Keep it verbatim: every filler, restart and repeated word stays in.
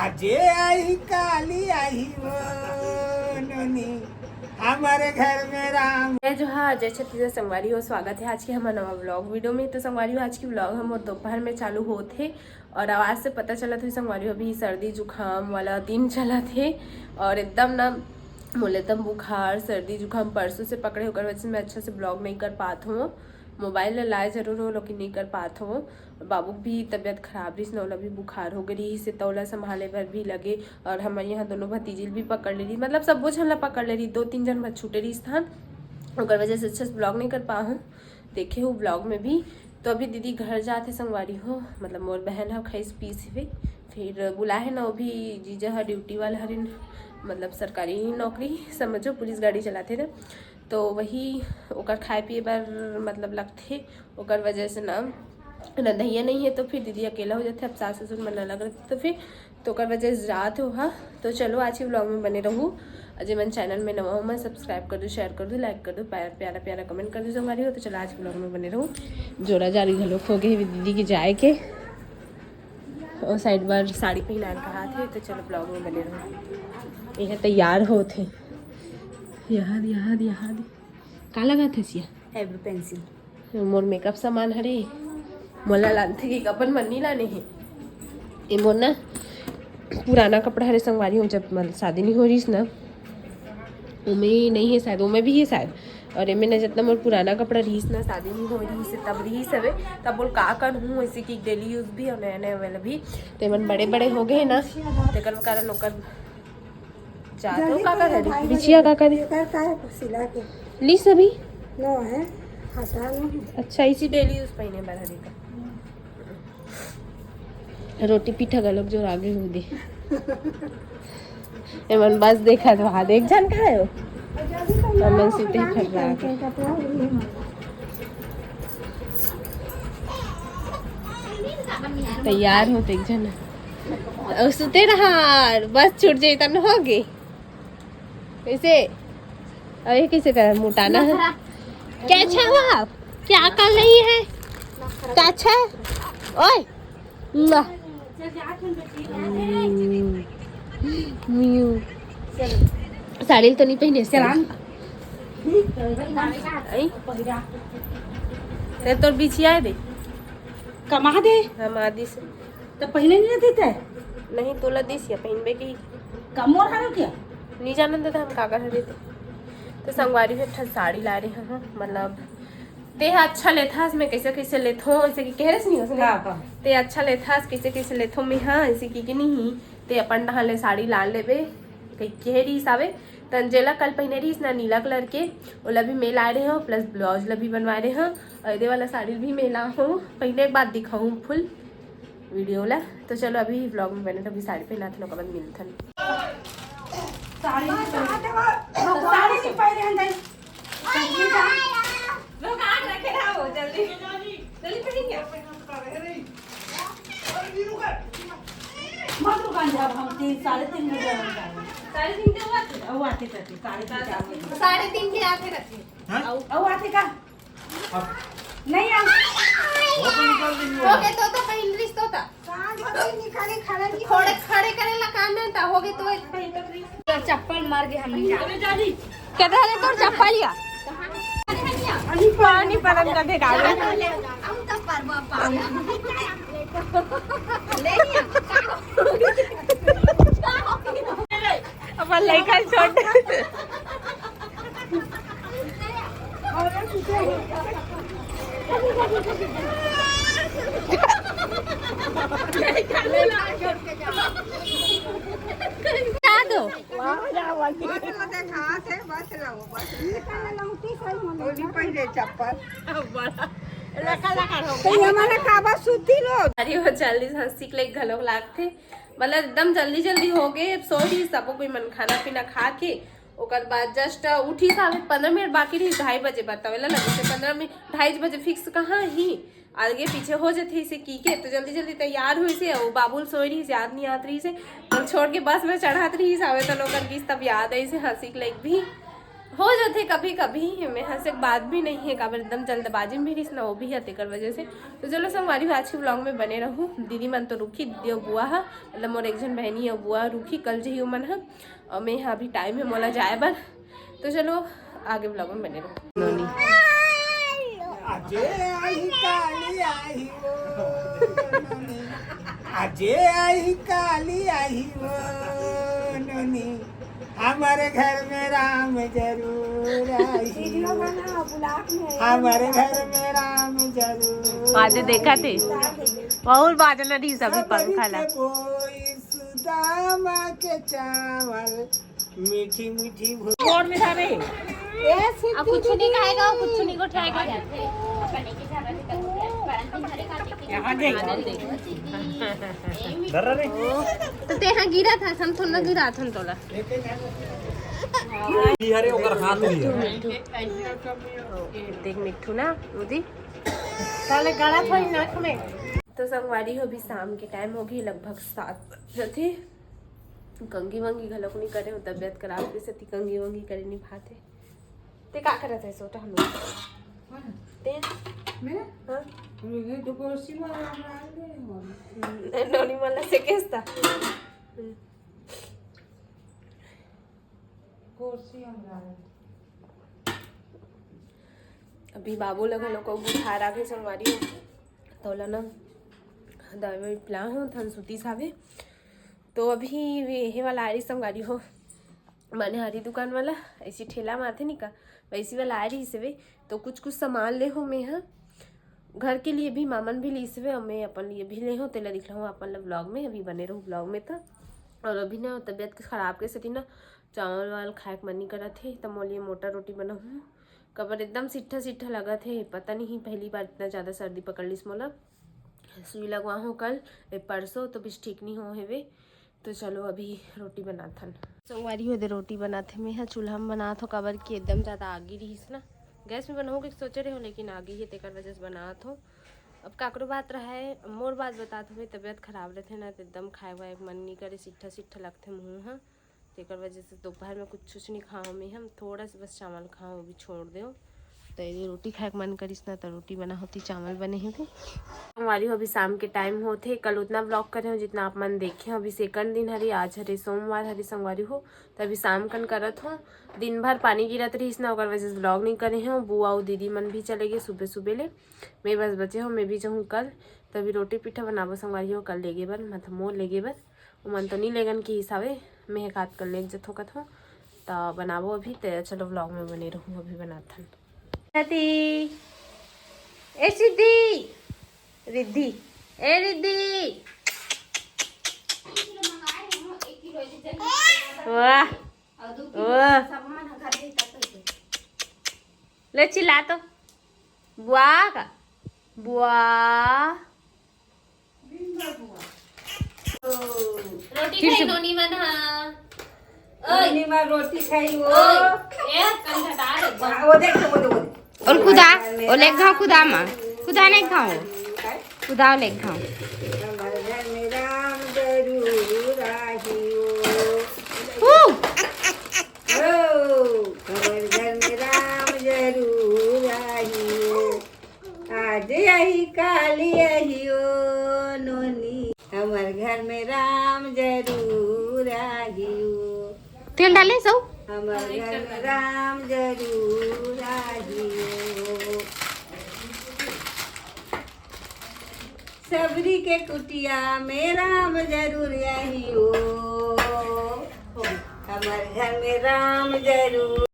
अजय आई काली आई वो नोनी, हमारे घर में राम। जय जोहार, जय छत्तीसगढ़ संगवारी हो, स्वागत है आज के हमर नवा व्लॉग वीडियो में। तो संगवारी हो, आज की व्लॉग हमर दोपहर में चालू होत हे और आवाज़ से पता चलत हे संगवारी हो, अभी सर्दी जुकाम वाला दिन चलत हे और एकदम ना मोले एकदम बुखार सर्दी जुकाम परसों से पकड़े, ओकर वजह से मैं अच्छा से व्लॉग नहीं कर पात हूँ। मोबाइल ला लाए जरूर हो, लेकिन नहीं कर पात हूँ। बाबू के भी तबीयत खराब रहिस ना, ओला भी बुखार हो गए रहिस, त ओला संभाले बर भी लगे। और हमर यहाँ दोनों भतीजी ल भी पकड़ ले रही, मतलब सबो झन ला पकड़ ले रही, दो तीन झन भर छूटे रहिस था, ओकर वजह से अच्छा से व्लॉग नहीं कर पाहूँ। देखे हो व्लॉग में भी। तो अभी दीदी घर जात हे संगवारी हो, मतलब मोर बहन ह खाइस पीस हवे, फिर बुलाए हे ना, वो भी जीजा ह ड्यूटी वाला हरिन, मतलब सरकारी नौकरी समझो, पुलिस गाड़ी चलाथे ना, तो वही ओकर खाए पिए बर मतलब लगथे, ओकर वजह से ना रंधइया नहीं है, तो फिर दीदी अकेला हो जाथे। अब सास ससुर मन अलग रहते तो फिर, तो ओकर वजह से जात हो हा। तो चलो आज के व्लॉग में बने रहू, अजय मन चैनल में नवा हो मन सब्सक्राइब कर दो, शेयर कर दो, लाइक कर दो, प्यारा प्यारा प्यारा कमेंट कर दो संगवारी हो। तो चलो आज के व्लॉग में बने रहू। जोड़ा जारी घलो हो गए दीदी के जाए के, और साइड बार साड़ी पहनान कहा थे। तो चलो व्लॉग में बने रहू। यह तैयार होत हे, यहाँ यहाँ यहाँ का लगा थे सिया? Eyebrow pencil। मोर मेकअप सामान हरे, मोला लानथे कि अपन मन नी लाने हे। ए मोर ना पुराना कपड़ा हरे संगवारी हो, जब मन शादी नहीं हो रहीस ना, ओमे नहीं है शायद, ओमे भी है शायद। और एमे ना जितना मोर पुराना कपड़ा रहीस ना, शादी नहीं हो रहीस तब रहीस हवे, तब बोल का कर हूँ ऐसे कि डेली यूज भी और नया नया वाला भी, ते मन बड़े बड़े हो गए ना, तेकर कारण ओकर जात हो। का कर हरी? बिछिया का करी? एकर का है सिला के? ली सभी? नो है, हटा नो है। अच्छा, इसी डेली यूज पहने बर हरी का। रोटी पीठा गलक जो आगे हो दे। एमन बस देखा तो वहाँ देख जान का है वो? हमन सुते ही फट रहा है। तैयार हो देख जाना। अउ सुते रहा, बस छूट जाई तब न होगे। कैसे? अरे कैसे कर मोटाना है? क्या अच्छा हुआ? क्या अकल नहीं है? क्या अच्छा है? ओए, ना। म्यू। साड़ी तो नहीं पहने चला। आई? ते तोर बिछिया दे। कमा दे। हम आदि से। तो पहले नहीं रहते थे? नहीं, तोला दिस या पहिनबे की। कमोर हरो क्या? नहीं जानन देता हम काकर हरे थे। तो संगवारी भी एक ठन साड़ी ला रहे हैं, मतलब ते ह अच्छा लेथास, मैं कैसे कैसे लेथो, ऐसे कि कह रहे नहीं उसने। हाँ, हाँ। ते अच्छा लेथास, कैसे कैसे लेथो मैं, हाँ, ऐसे की, कि नहीं, ते अपन डहान ले साड़ी ला लेबे, कही कह रही हिसाबे। तन जेला कल पहने रही ना नीला कलर के, ओला भी मैं ला रहे हो, प्लस ब्लाउज ला भी बनवा रहे हो, और ये वाला साड़ी भी मैं ला हूँ, पहने एक बात दिखाऊँ फुल वीडियो ला। तो चलो अभी व्लॉग में बने रहो, अभी साड़ी पहना थन, ओकर बाद मिलथन। साड़ी नहीं पहने। साड़ी नहीं पहने हम नहीं। लोग आग रखे रहो, जल्दी, जल्दी पहन गया। मत रुकान, जब हम तीन, साढ़े तीन बजे हम जाएंगे। साढ़े तीन के हुआ थे? वो आते करते, साढ़े तीन, चार बजे। साढ़े तीन के आते रहते। हाँ? और आते का? नहीं आ। वो तो निकाल देंगे। हो गए तो, तो पहन रही तो था। सांझ होते ही निकाले खड़े नहीं। थोड़े खड़े करे ला काम नहीं था, हो गए तो एक पहन रही। तो चप्पल मार के हम नहीं जाते। कहते हैं तोर चप्पल या। पानी पालन का दे डाल। हम तो परवा पालन। ले लिया। अपन लइका छोड़। क्या दो? पहले चप्पल। तो ये हमारा काबा सुती लो। अरे वो जल्दी से हंसी के लइक घलोक लागथे, मतलब एकदम जल्दी जल्दी हो गए। अब सो रही सबो कोई मन खाना पीना खा के, ओकर बाद जस्ट उठी साढ़े पंद्रह मिनट बाकी रही ढाई बजे, बतावेला लगे से पंद्रह मिनट, ढाई बजे फिक्स कहाँ ही आगे पीछे हो जाते इसे की के। तो जल्दी जल्दी तैयार हुई से, वो बाबुल सोई रही से, याद नहीं आत रही से, तो छोड़ के बस में चढ़ात रही सावे तो ओकर किस तब याद आई से हंसी के लइक भी। हो जाथे कभी कभी, एमे हंसे के बात भी नहीं है, काबर एकदम जल्दबाजी में भी रहिस ना, वो भी है तेकर वजह से। तो चलो संगवारी हो, आज के vlog में बने रहू। दीदी मन तो रुकी, दीदी अउ बुआ ह, मतलब मोर एक झन बहनी अउ बुआ रुकी, कल जही ओमन ह, अउ मैं ह अभी time है मोला जाए बर। तो चलो आगे vlog में बने रहू। नोनी। अजय आई काली आई वो नोनी, अजय आई काली आई वो नोनी, हमारे घर में राम जरूर आई वो। हमारे घर में राम जरूर बाजे देखा थे। बहुत बाजे न रही सभी पंखा ला। कोई सुदामा के चावल मीठी मीठी भो- कौन में था रे? ए, सिद्धू अब कुछ नहीं दीदी। खाएगा, कुछ नहीं को try कर। यहाँ देख। डर रहा रे। तो ते यहाँ गिरा था, हम थोड़ा गिरा था तोला। ये हरे ओकर हाथ ही है। देख मिट्ठू ना, उदी। साले गला थोड़ी नाक में। तो संगवारी हो, अभी शाम के time होगी, लगभग सात बजे। कंघी वंघी घलोक नहीं करे हो, तबियत खराब के सेती कंघी वंघी करे नहीं पाते। ते का करत है सोटा हम लोग? ते? मेरा? हाँ? ये तो कुर्सी में आराम आराम नहीं हो। नोनी वाला से कैसा? हम्म। कुर्सी हम आराम। अभी बाबू ला घलोक बुखार आगे संगवारी हो, तोला ना दवाई पिला हो, थन सुती सावे। तो अभी वे हे वाला आरी संगवारी हो, माने हरी दुकान वाला, ऐसी ठेला में आथे नी का, वैसी वाला आरी से वे। तो कुछ कुछ सामान ले हो मैं ह, घर के लिए भी मामन भी लीस वे, और मैं अपन लिए भी ले हो, तेला दिखलाऊँ अपन ला vlog में। अभी बने रहू vlog में। तो और अभी ना तबियत खराब के सेती ना चावल वावल खाए के मन नहीं करत हे, तो मोर लिए मोटा रोटी बनाहूँ। काबर एकदम सिट्ठा सिट्ठा लगत हे, पता नहीं पहली बार इतना ज़्यादा सर्दी पकड़ लिस मोला। सुई लगवा हो कल, ए, परसों तो बस ठीक नहीं हो हेवे। तो चलो अभी रोटी बनाथन। संगवारी हो दे रोटी बनाथे, मैं ह चूल्हा में बनात हो, काबर कि एकदम ज़्यादा आगी रहिस ना। गैस में बनाहूँ के सोचे रहे हो, लेकिन आगी हे तेकर वजह से बनात हो। अब काकरो बात रहे, मोर बात बतात हो, तबियत खराब रहथे ना, तो एकदम खाए वाए के मन नहीं करे, सिट्ठा सिट्ठा लगथे मुँह ह। तेकर वजह से दोपहर में कुछ कुछ नहीं खाओ मैं, हम थोड़ा सा बस चावल खाओ, वो भी छोड़ दो। तो ये रोटी खाए के मन करिस ना, तो रोटी बना होती, चावल बने हे भी। हमारी हो अभी शाम के time होथे, कल उतना vlog करे हो जितना आप मन देखे हो, अभी second दिन हरी, आज हरे सोमवार हरी संगवारी हो, तो अभी शाम कन करत हो। दिन भर पानी गिरत रहिस ना, ओकर वजह से vlog नहीं करे हो। बुआ अउ दीदी मन भी चले गए सुबह सुबह ले, मैं बस बचे हो, मैं भी जाहूँ कल। तभी रोटी पीठा बनाबो संगवारी हो, कल लेगे बर, मतलब मोर लेगे बर, ओमन तो नहीं लेगन कि हिसाबे, मैं एक आध कल लेग जथो कथो, त बनाबो अभी। ते चलो vlog में बने रहूँ, अभी बनाथन। रिद्धि, ए सिद्धि, रिद्धि, ए रिद्धि, वाह, वाह, ले चिल्ला तो, बुआ का, बुआ। रोटी फिर खाई से नोनी मन हा। नोनी मन रोटी खाई वो। ओए, ए, कंधा डाल। हाँ, वो देख, वो देख, वो देख। और कुदा, वो ले घाव कुदा मा। कुदा नहीं घाव। कुदा ले घाव। हमारे घर में राम जरूर आई हो। हमारे घर में राम जरूर आई हो। आज यही काली यही ओ नोनी, हमर घर में राम जरूर आही ओ। तेल डाले सौ? हमर घर में राम जरूर आही ओ। सबरी के कुटिया में राम जरूर आही ओ। हमर घर में राम जरूर